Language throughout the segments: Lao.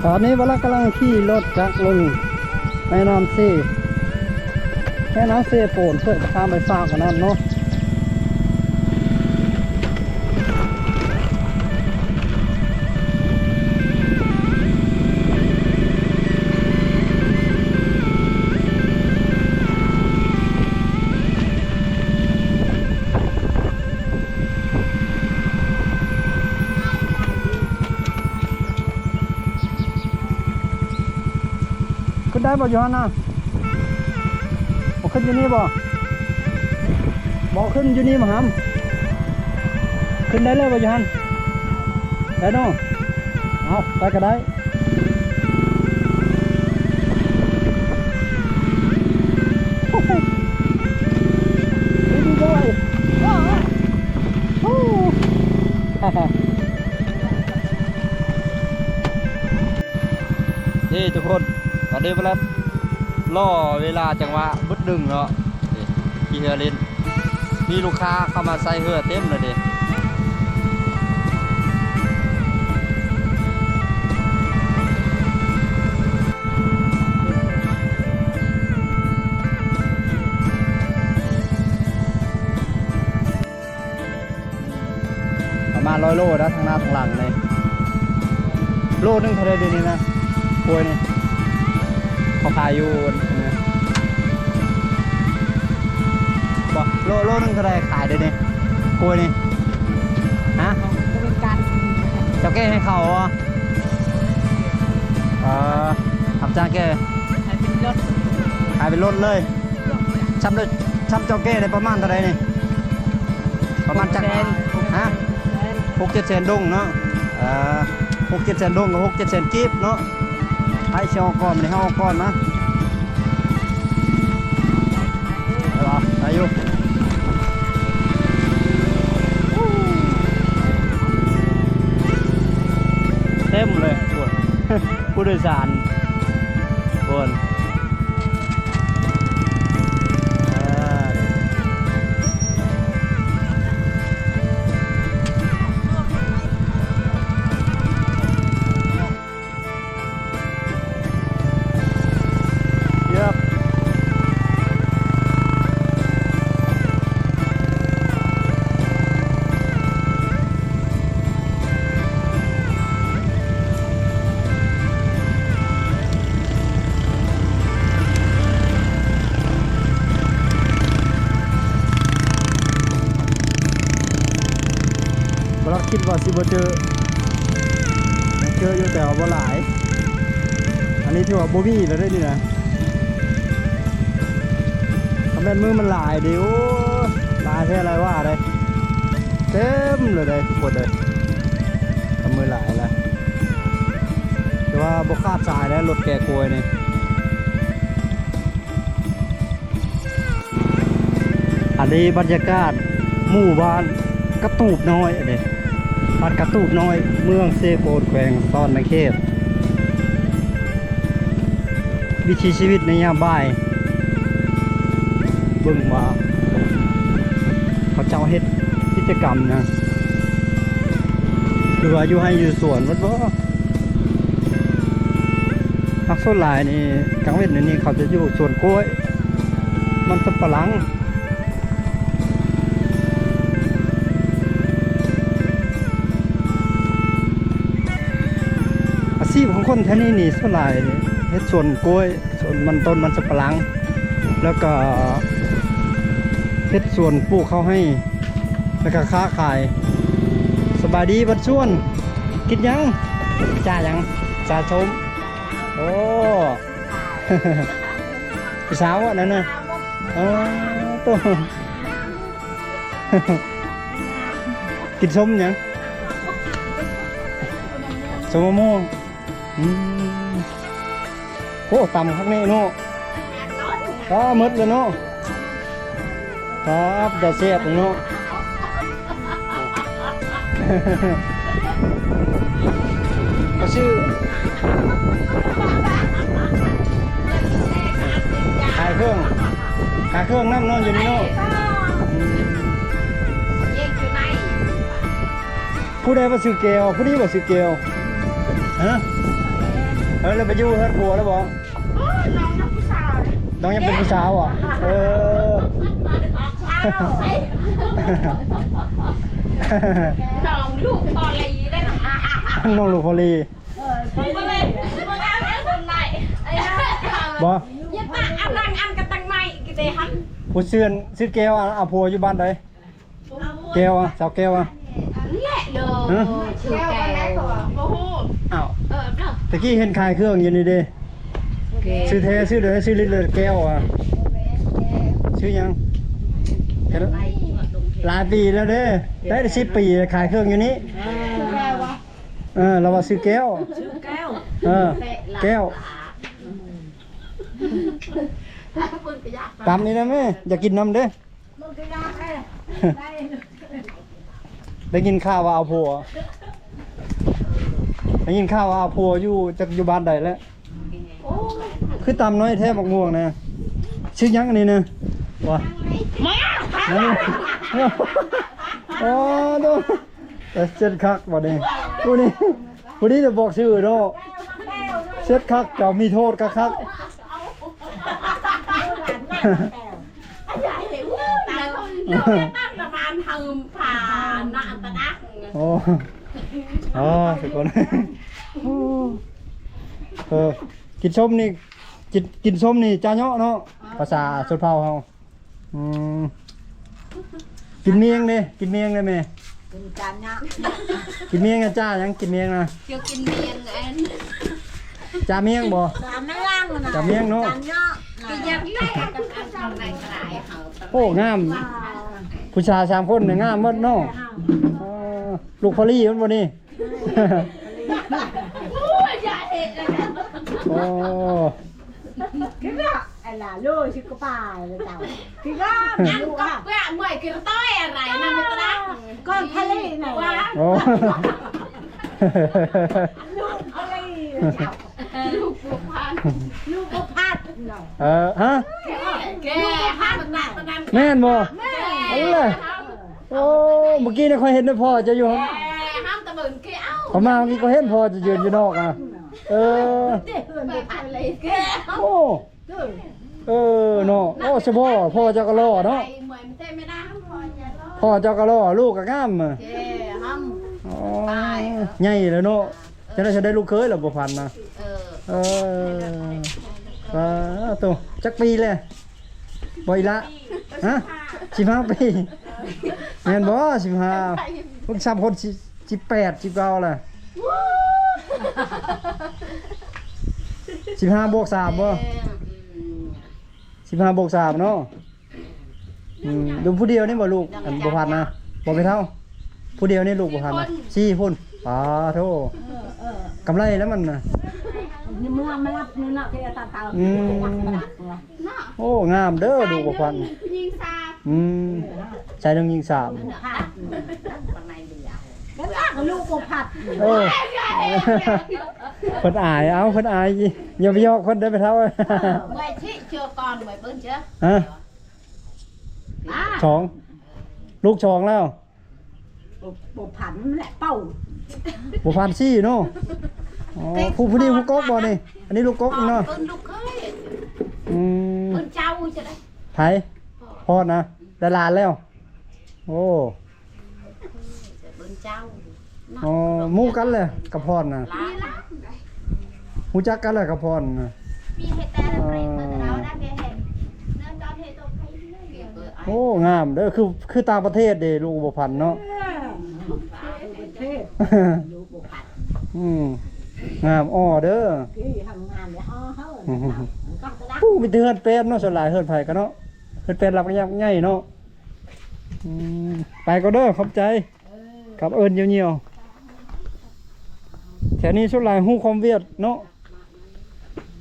ຕອນນີ້ເວລາກຳລັງຂີ່ລົດຈັກລົງແມ່ນ້ຳເຊ ແມ່ນ້ຳເຊໂປນ ເພື່ອຈະຂ້າມໄປຟາກອັນນັ້ນເນາະ. ຂຶ້ນໄດ້ບໍ່ຢູ່ຫັ້ນນະ? ບໍ່ຂຶ້ນຢູ່ນີ້ບໍ່? ບໍ່ຂຶ້ນຢູ່ນີ້ບໍ່ຫຳ? ຂຶ້ນໄດ້ເລີຍບໍ່ຢູ່ຫັ້ນ? ໄດ້ເນາະ? ເອົາ ໄປກໍໄດ້. ນີ້ທຸກຄົນ ຕອນນີ້ເວລາ ລໍເວລາຈັງຫວະບຶດໜຶ່ງເນາະ ນີ້ ຂີ່ເຮືອຫຼິ້ນ ມີລູກຄ້າເຂົ້າມາໃຊ້ເຮືອເຕັມເລີຍເດ້. ປະມານຮ້ອຍໂລນະ ທາງໜ້າທາງຫຼັງນີ້. ໂລໜຶ່ງເທົ່າໃດດຽວນີ້ນະ ກ້ວຍນີ້? ເຂົາຂາຍຢູ່ ບໍ່ ໂລ ໂລໜຶ່ງເທົ່າໃດຂາຍດຽວນີ້ ກ້ວຍນີ້? ຮະ? ເຈົ້າແກ້ໃຫ້ເຂົາບໍ? ເອີ ຮັບຈ້າງແກ້ ຂາຍເປັນລົດ ຂາຍເປັນລົດເລີຍ. ຊ່ຳ ຊ່ຳເຈົ້າແກ້ໄດ້ປະມານເທົ່າໃດນີ້? ປະມານຈັກ ຫົກແສນ ຮະ? ຫົກເຈັດແສນດົງເນາະ. ເອີ ຫົກເຈັດແສນດົງກໍຫົກເຈັດແສນກີບເນາະ. ໃຜຊິອອກກ່ອນ ມື້ນີ້ເຮົາອອກກ່ອນມາ. ໄດ້ບໍ່? ໄດ້ຢູ່. ເຕັມເລີຍ ຜູ້ ຜູ້ໂດຍສານ ພຸ້ນ. ບໍ່ລັກຄິດວ່າຊິບໍ່ເຈີ ເຈີຢູ່ແຕ່ວ່າບໍ່ຫຼາຍ. ອັນນີ້ຖືວ່າບໍ່ມີແລ້ວເດ້ນີ້ນະ. ຖ້າແມ່ນມື້ມັນຫຼາຍເດ້ ໂອ້ຍ ຫຼາຍແທ້ຫຼາຍວ່າເດ້ ເຕັມເລີຍເດ້ທຸກຄົນເດ້. ຖ້າມື້ຫຼາຍລະ ແຕ່ວ່າບໍ່ຂາດສາຍແລ້ວ ລົດແກ່ກວຍນີ້. ອັນນີ້ບັນຍາກາດໝູ່ບ້ານກະຕູບນ້ອຍ ອັນນີ້ ບ້ານກະຕູບນ້ອຍ ເມືອງເຊໂປນ ແຂວງສະຫວັນນະເຂດ. ວິຖີຊີວິດໃນຍາມບ່າຍ ເບິ່ງວ່າເຂົາເຈົ້າເຮັດກິດຈະກຳຫຍັງ ຫຼືວ່າຢູ່ໄຮ່ຢູ່ສວນໝົດບໍ? ຫາກສ່ວນຫຼາຍນີ້ ກາງເວັນນີ້ເຂົາຈະຢູ່ສວນກ້ວຍ ມັນສຳປະຫຼັງ. ອາຊີບຂອງຄົນແຖວນີ້ນີ້ ສ່ວນຫຼາຍເຮັດສວນກ້ວຍ ສວນມັນຕົ້ນມັນສຳປະຫຼັງ ແລ້ວກໍເຮັດສວນປູກເຂົ້າໄຮ່ ແລ້ວກໍຄ້າຂາຍ. ສະບາຍດີບັນຊວນ ກິນຫຍັງ? ຈ່າຫຍັງ? ຈ່າສົ້ມ. ໂອ້ ຜູ້ສາວອັນນັ້ນນະ. ເອີ ໂຕ ກິນສົ້ມຫຍັງ? ສົ້ມມະມ່ວງ. ອືມ ໂອ້ ຕຳຄັກແນ່ເນາະ. ປາ ໝົດແລ້ວເນາະ. ປາ ເປັນຕາແຊບເນາະ. ກະຊື້ ຂາຍເຄື່ອງ ຂາຍເຄື່ອງນຳເນາະ ຢູ່ນີ້ເນາະ. ອືມ ຜູ້ໃດວ່າຊື່ແກ້ວ? ຜູ້ນີ້ບໍ່ຊື່ແກ້ວ? ຮະ? ເອີ ແລ້ວໄປຢູ່ເຮືອນຜົວແລ້ວບໍ່? ນ້ອງຍັງຜູ້ສາວ ນ້ອງຍັງເປັນຜູ້ສາວບໍ່? ເອີ ນ້ອງລູກພໍ່ລີໄດ໋ ນ້ອງລູກພໍ່ລີ ບໍ່? ຢ່າປະອັນນັ້ນອັນກັນຕັ້ງໃໝ່ກິເຕຫັ້ນ ຜູ້ຊື່ ຊື່ແກ້ວ ເອົາຜົວຢູ່ບ້ານໃດ? ແກ້ວອະ ສາວແກ້ວອະ ແຫຼະເດີ ຮະ? ຊື່ແກ້ວ ບໍ່ຮູ້ ອ້າວ ເອີ ຕະກີ້ເຫັນຂາຍເຄື່ອງຢູ່ນີ້ເດ້ ຊື່ແທ້ ຊື່ໃດ ຊື່ລິດເລີແກ້ວອະ ຊື່ຫຍັງ? ຫຼາຍປີແລ້ວເດ້ ໄດ້ສິບປີ ຂາຍເຄື່ອງຢູ່ນີ້ ເອີ ລາວວ່າຊື່ແກ້ວ ຊື່ແກ້ວ ເອີ ແກ້ວ ຕຳນີ້ນະແມ່ ຢາກກິນນຳເດ້. ໄດ້ຍິນຂ່າວວ່າເອົາຜົວ ໄດ້ຍິນຂ່າວວ່າເອົາຜົວຢູ່ ຈັກຢູ່ບ້ານໃດແລ້ວ ຄືຕຳນ້ອຍແທ້ໝາກມ່ວງນະ ຊື່ຫຍັງອັນນີ້ນະ ວ່າ ໂອ້ໂດ ເຊັດຄັກບັດນີ້ ຜູ້ນີ້ ຜູ້ນີ້ຈະບອກຊື່ເນາະ ເຊັດຄັກ ເຈົ້າມີໂທດຄັກໆ. ໂອ້ ອໍ ທຸກຄົນ ເອີ ກິນສົ້ມນີ້ ກິນ ກິນສົ້ມນີ້ຈາເຍາະເນາະ ພາສາຊົນເຜົ່າເຮົາ ອືມ ກິນມຽງເດ້ ກິນມຽງເດ້ແມ່ ກິນຈານເນາະ ກິນມຽງນະ ຈ້າຫຍັງ ກິນມຽງນະ ເຈົ້າກິນມຽງອັນ ຈ້າມຽງບໍ່ ຈານນະຫວ່າງນະ ຈ້າມຽງເນາະ ຈານເນາະ ກໍຢາກໄດ້ກັບອັນເທົ່າໃດກໍໄດ້ເຮົາ ໂອ້ ງາມ ຜູ້ຊາຍສາມຄົນນີ້ງາມໝົດເນາະ ເອີ ລູກພະລີມັນບໍ່ນີ້ ໂອ້ຍ ຢ່າເຮັດ ໂອ້ ຄືວ່າໄອ້ຫຼ້າໂລຊິກະປາລະເຈົ້າ ຄືວ່າອັນກໍເພື່ອເມື່ອຍຄືຕ້ອຍອະໄລນຳຕະລາດ ກ່ອນທະເລນະ ໂອ້ ລູກທະເລລະເຈົ້າ ລູກບົວພັນ ລູກບົວພັນເນາະ ເອີ ຮະ ແກ່ ແກ່ຮັກນະ ແມ່ນບໍ່? ແມ່ນ ອັນລະ ໂອ້ ເມື່ອກີ້ນີ້ຂ້ອຍເຫັນແຕ່ພໍ່ເຈົ້າຢູ່ ເອີ ຫ້າມຕະເບິ່ງເກາ ຂ້ອຍມາເມື່ອກີ້ຂ້ອຍເຫັນພໍ່ເຈົ້າຢືນຢູ່ນອກອະ ເອີ ເອີ ໂອ້ ເອີເນາະ ໂອ້ ສະພໍ ພໍ່ເຈົ້າກໍຫຼໍ່ເນາະ ພໍ່ເຈົ້າກໍຫຼໍ່ ລູກກໍງາມ ໃຫຍ່ແລ້ວເນາະ ຈັ່ງໃດຊິໄດ້ລູກເຂີຍແລ້ວ ບົວພັນນະ ເອີ ເອີ ສາທຸ ຈັກປີແລ້ວ? ບໍ່ອີ່ຫຼະ ຮະ ສິບຫ້າປີ ແມ່ນບໍ່? ສິບຫ້າ ພວກຊ້ຳຄົນສິບແປດ ສິບເກົ້າລະ ສິບຫ້າບວກສາມບໍ່? ສິບຫ້າບວກສາມເນາະ ອືມ ຢູ່ຜູ້ດຽວນີ້ບໍ່ລູກ ອັນບົວພັນນະ ບໍ່ແມ່ນເຖົ້າ ຜູ້ດຽວນີ້ລູກບົວພັນນະ ສີ່ຄົນ ສີ່ຄົນ ປາໂທ ເອີ ເອີ ກຳໄລແລ້ວມັນນະ ໃນເມືອງມາລັບນີ້ເນາະ ທີ່ຕາເຕົາ ອືມ ເນາະ ໂອ້ ງາມເດີລູກບົວພັນ ຍິງສາມ ອືມ ຊາຍໜຶ່ງຍິງສາມ ແລ້ວກໍລູກບົວພັນ ເອີ ເພິ່ນອາຍ ເອົ້າ ເພິ່ນອາຍ ຢ່າໄປຫຍອກເພິ່ນເດີ ໄປເຖົ້າ ເອີ ເມື່ອຍຊິເຊື່ອກ່ອນ ເມື່ອຍເບິ່ງເຊື່ອ ຮະ ສອງ ລູກສອງແລ້ວ ບໍ່ ບໍ່ພັນແຫຼະເປົ້າ ບໍ່ພັນສີ່ເນາະ ອໍ ຜູ້ ຜູ້ນີ້ຜູ້ກົກບໍ່ນີ້ ອັນນີ້ລູກກົກນີ້ເນາະ ເປັນລູກເຂີຍ ອືມ ເປັນເຈົ້າຈະໄດ້ ໃຜ? ພອນນະ ໄດ້ຫຼານແລ້ວ ໂອ້ ເປັນເຈົ້າ ອໍ ໝູ່ກັນແຫຼະກັບພອນນະ ຮູ້ຈັກກັນແຫຼະກັບພອນນະ ໂອ້ ງາມເດີ ຄື ຄືຕ່າງປະເທດເດ ລູກບົວພັນເນາະ ອືມ ງາມອໍເດີ ໂອ້ ມີແຕ່ເຮືອນແປນເນາະ ສ່ວນຫຼາຍເຮືອນໃຜກັນເນາະ ເຮືອນແປນຫຼັງໃຫຍ່ເນາະ ອືມ ໄປກ່ອນເດີ ຂອບໃຈ ກັບເອີ້ນຍ່ຽວໆ ແຖວນີ້ສ່ວນຫຼາຍຮູ້ຄວາມຫວຽດເນາະ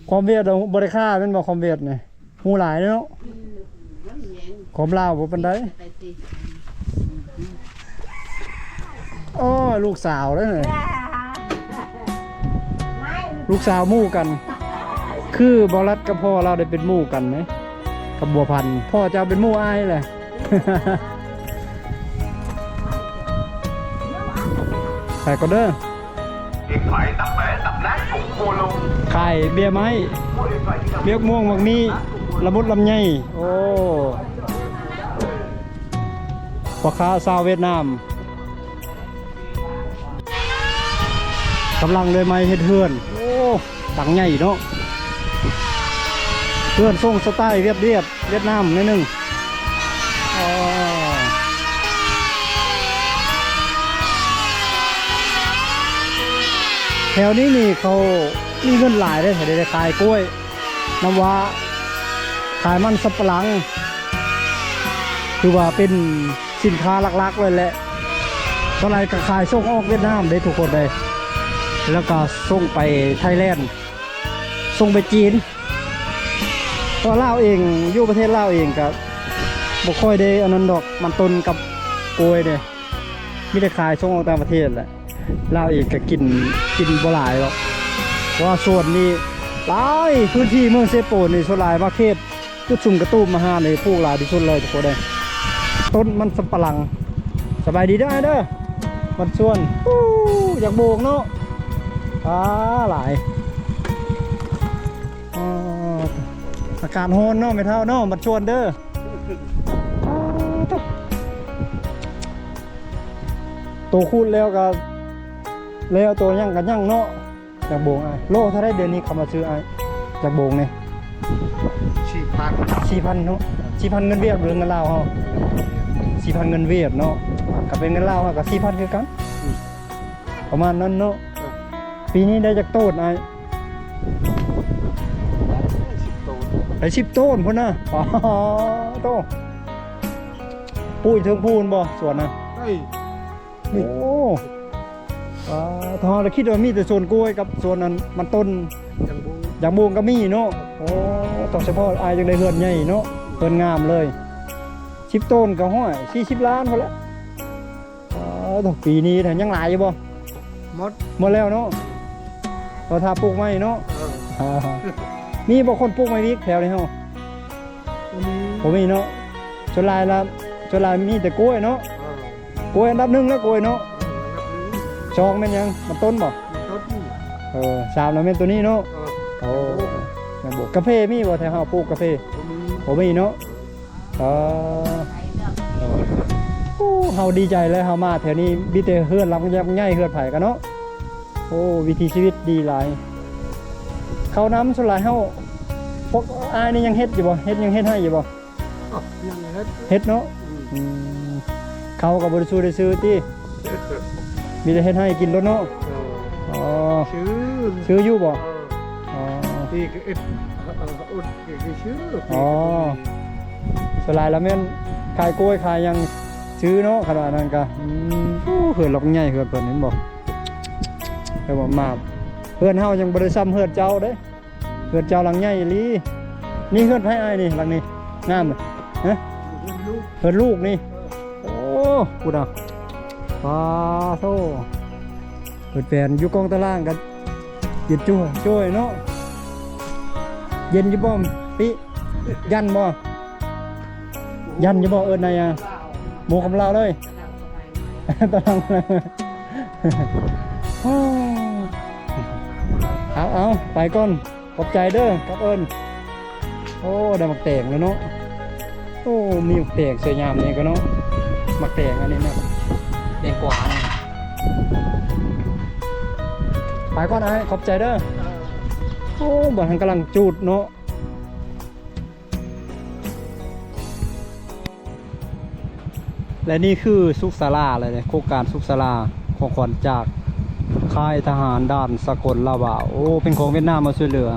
ຄວາມຫວຽດບໍ່ໄດ້ຄ້າແມ່ນບໍ່ ຄວາມຫວຽດນີ້ ຮູ້ຫຼາຍເນາະ ຄວາມລາວບໍ່ປານໃດ ໂອ້ຍ ລູກສາວເດ້ ລູກສາວໝູ່ກັນ ຄືບໍ່ລັດກັບພໍ່ລາວໄດ້ເປັນໝູ່ກັນເດ້ ກັບບົວພັນ ພໍ່ເຈົ້າເປັນໝູ່ອ້າຍແຫຼະ ໄປກ່ອນເດີ. ขายเบียร์ไม้ เบียร์ม่วง หมากมี้ ละมุดลำไย โอ้ พ่อค้าชาวเวียดนาม กำลังเลื่อยไม้เฮ็ดเฮือน โอ้ หลังใหญ่เนาะ เฮือนทรงสไตล์เวียด เวียด เวียดนามหน่อยหนึ่ง อ๋อ แถวนี้นี่เขามีเงินหลายเด้ เขาได้ขายกล้วย น้ำว้า ขายมันสำปะหลัง คือว่าเป็นสินค้าหลักๆเลยแหละ ส่วนหลายก็ขายส่งออกเวียดนามเด้ทุกคนเด้ แล้วก็ส่งไปไทยแลนด์ ส่งไปจีน เพราะลาวเอง อยู่ประเทศลาวเองก็บ่ค่อยได้อันนั้นดอก มันต้นกับกล้วยเด้ มีแต่ขายส่งออกต่างประเทศแหละ ลาวเองก็กิน กินบ่หลายดอก เพราะว่าสวนนี่หลาย พื้นที่เมืองเซโปนนี่ส่วนหลายมาเขตจุดซุมกระตูมมาหานี่ปลูกหลายที่สุดเลยทุกคนเด้ ต้นมันสำปะหลัง สบายดีเด้อ เด้อ มันสวน ปู๊ อยากโบกเนาะ อ่า หลาย อ่า อากาศร้อนเนาะ แม่เฒ่าเนาะ มันสวนเด้อ โตขูดแล้วก็แล้ว โตยังก็ยังเนาะ อยากโบงอ้าย โลเท่าใดเดี๋ยวนี้เขามาซื้ออ้าย อยากโบงนี่ สี่พัน สี่พันเนาะ สี่พันเงินเวียดหรือเงินลาวเฮา สี่พันเงินเวียดเนาะ ก็เป็นเงินลาวเฮาก็สี่พันคือกัน ประมาณนั้นเนาะ ปีนี้ได้จักโตนอ้าย สิบโตน ได้สิบโตนพุ้นนะ อ๋อ โต ปลูกเทิงพู้นบ่ สวนนะ โอ้ อ่า ถ้าเราคิดว่ามีแต่สวนกล้วยกับสวนอันมันต้น ยางโบง ยางโบงก็มีเนาะ โอ้ ต้องเฉพาะอ้ายจังได้เฮือนใหญ่เนาะ เฮือนงามเลย สิบโตนก็ห้อย สี่สิบล้านพุ้นแหละ อ๋อ ปีนี้นะยังหลายอยู่บ่ หมด หมดแล้วเนาะ เราถ้าปลูกใหม่เนาะ เออ อ่า มีบ่คนปลูกไม้วิกแถวนี้เฮา บ่มี บ่มีเนาะ ส่วนหลายละ ส่วนหลายมีแต่กล้วยเนาะ เออ กล้วยอันดับหนึ่งแล้วกล้วยเนาะ เออ อันดับหนึ่ง สองแม่นหยัง มันต้นบ่ มันต้น เออ สามแล้วแม่นตัวนี้เนาะ เออ โอ้ แม่นบ่ กาแฟมีบ่แถวเฮาปลูกกาแฟ บ่มี บ่มีเนาะ เออ โอ้ เฮาดีใจเลย เฮามาแถวนี้มีแต่เฮือนหลังใหญ่ เฮือนไผกันเนาะ โอ้ วิถีชีวิตดีหลาย เข้าน้ำส่วนหลายเฮา พวกอ้ายนี่ยังเฮ็ดอยู่บ่ เฮ็ด ยังเฮ็ดไร่อยู่บ่ อ้าว ยังเฮ็ด เฮ็ดเนาะ อืม อืม เขาก็บ่ได้สู้ได้ซื้อติ มีแต่เฮ็ดไร่กินโลดเนาะ เออ อ๋อ ซื้อ ซื้ออยู่บ่ เออ อ๋อ ปีก็เอ็ด เอ่อ อดก็คือซื้อ อ๋อ ส่วนหลายแล้วแม่นขายกล้วยขายหยังซื้อเนาะ ขนาดนั้นก็ อืม โอ้ เฮือนหลังใหญ่เฮือนเพิ่นเห็นบ่ เฮือนบ่มาม เฮือนเฮายังบ่ได้ซ่ำเฮือนเจ้าเด้ เฮือนเจ้าหลังใหญ่อีหลี นี่เฮือนไผอ้ายนี่ หลังนี้ งามเลย ฮะ เฮือนลูก เฮือนลูกนี่ โอ้ พุ้นน่ะ ปาโธ่ เปิดแฟนอยู่กองตารางกัน เย็นจ้วยจ้วยเนาะ เย็นอยู่บ่ปิ ยันบ่ ยันอยู่บ่ เอิ้นนายอะ หมู่กับลาวเลย ตาราง เอา เอา ไปก่อน ขอบใจเด้อ กับเอิ้น โอ้ ได้หมากแตงแล้วเนาะ โอ้ มีหมากแตงสวยงามนี่ก็เนาะ หมากแตงอันนี้นะ แตงกวานี่ ไปก่อนอ้าย ขอบใจเด้อ โอ้ บ่ทันกำลังจูดเนาะ และนี่คือสุขศาลาเลย โครงการสุขศาลา ของขวัญจากค่ายทหารด่านสากลลาวบาว โอ้ เป็นของเวียดนามมาช่วยเหลือ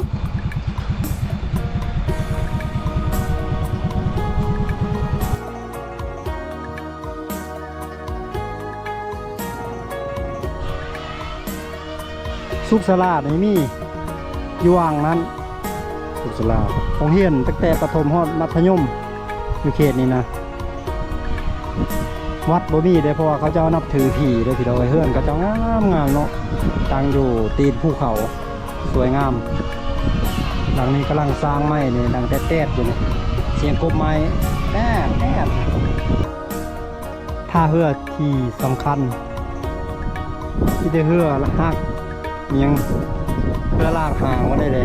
สุขศาลานี่มีอยู่ว่างนั้น สุขศาลา โรงเรียนตั้งแต่ประถมฮอดมัธยม อยู่เขตนี้นะ วัดบ่มีเด้ เพราะว่าเขาเจ้านับถือผีเด้อพี่น้องเอ้ย เฮือนเขาเจ้างามๆเนาะ ตั้งอยู่ตีนภูเขา สวยงาม หลังนี้กำลังสร้างใหม่นี่ ดังแต๊ดๆอยู่นี่ เสียงกบไม้ แต๊ดๆ ท่าเฮือที่สำคัญ มีแต่เฮือฮัก ຍັງເພື່ອລາກຫາງມາໄດ້ເດ້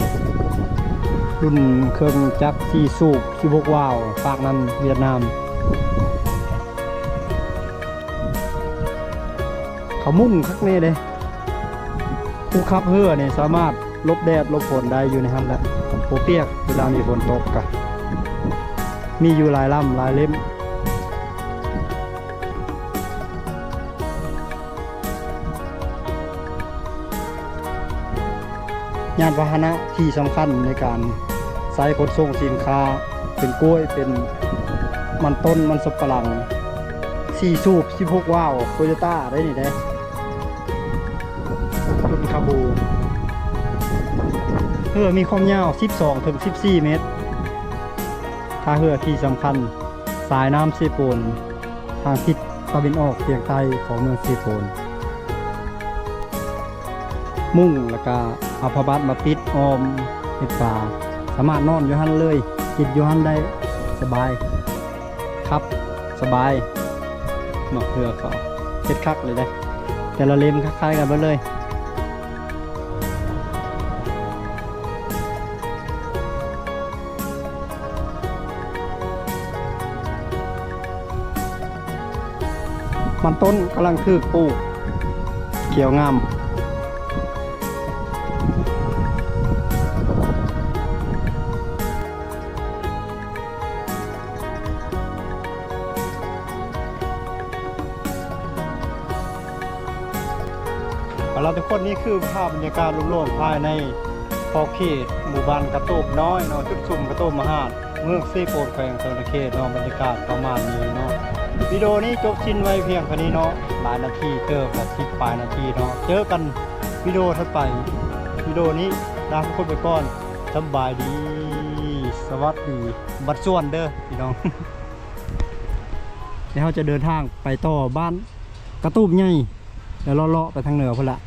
ລຸ້ນເຄື່ອງຈັກສີ່ສູບ ສິບຫົກວາວ ປາກນັ້ນຫວຽດນາມ. ເຂົາມຸງຄັກແນ່ເດ້ ຜູ້ຂັບເຮືອນີ້ສາມາດຫຼົບແດດຫຼົບຝົນໄດ້ຢູ່ໃນຫັ້ນແຫຼະ ບໍ່ປຽກເວລາມີຝົນຕົກກະ ມີຢູ່ຫຼາຍລຳຫຼາຍເຫຼັ້ມ. ຍານພາຫະນະທີ່ສຳຄັນໃນການໃຊ້ຂົນສົ່ງສິນຄ້າ ເປັນກ້ວຍ ເປັນມັນຕົ້ນ ມັນສັບປະຫຼັງ ສີ່ສູບ ສິບຫົກວາວ ໂຕໂຍຕ້າໄດ້ນີ້ເດ້ ລຸ້ນຄາບູ. ເຮືອມີຄວາມຍາວສິບສອງເຖິງສິບສີ່ເມັດ ທ່າເຮືອທີ່ສຳຄັນ ສາຍນ້ຳເຊໂປນ ທາງທິດຕາເວັນອອກສຽງໃຕ້ຂອງເມືອງເຊໂປນ ມຸງແລ້ວກະເອົາຜ້າບັດມາປິດອ້ອມເຮັດສາ ສາມາດນອນຢູ່ຫັ້ນເລີຍ ກິນຢູ່ຫັ້ນໄດ້ສະບາຍ ຂັບສະບາຍ. ເນາະ ເຮືອເຂົາເຮັດຄັກເລີຍເດ້ ແຕ່ລະເຫຼັ້ມຄ້າຍໆກັນເບິດເລີຍ. ມັນຕົ້ນກຳລັງຖືກປູກ ຂຽວງາມ. ເອົາລະທຸກຄົນ ນີ້ຄືພາບບັນຍາກາດລວມໆພາຍໃນຂອບເຂດໝູ່ບ້ານກະຕູບນ້ອຍເນາະ ຈຸດຊຸມກະຕູບມະຫາດ ເມືອງເຊໂປນ ແຂວງສະຫວັນນະເຂດເນາະ. ບັນຍາກາດປະມານນີ້ເນາະ ວິດີໂອນີ້ຈົບສິ້ນໄວ້ພຽງເທົ່ານີ້ເນາະ ຫຼາຍນາທີເຕີບລະ ສິບປາຍນາທີເນາະ. ເຈີກັນວິດີໂອຖັດໄປ ວິດີໂອນີ້ລາທຸກຄົນໄປກ່ອນ ສະບາຍດີ ສະຫວັດດີ ບັດສ່ວນເດີພີ່ນ້ອງ. ແລ້ວເຮົາຈະເດີນທາງໄປຕໍ່ບ້ານກະຕູບໃຫຍ່ ແລ້ວເລາະໆໄປທາງເໜືອພຸ້ນລະ.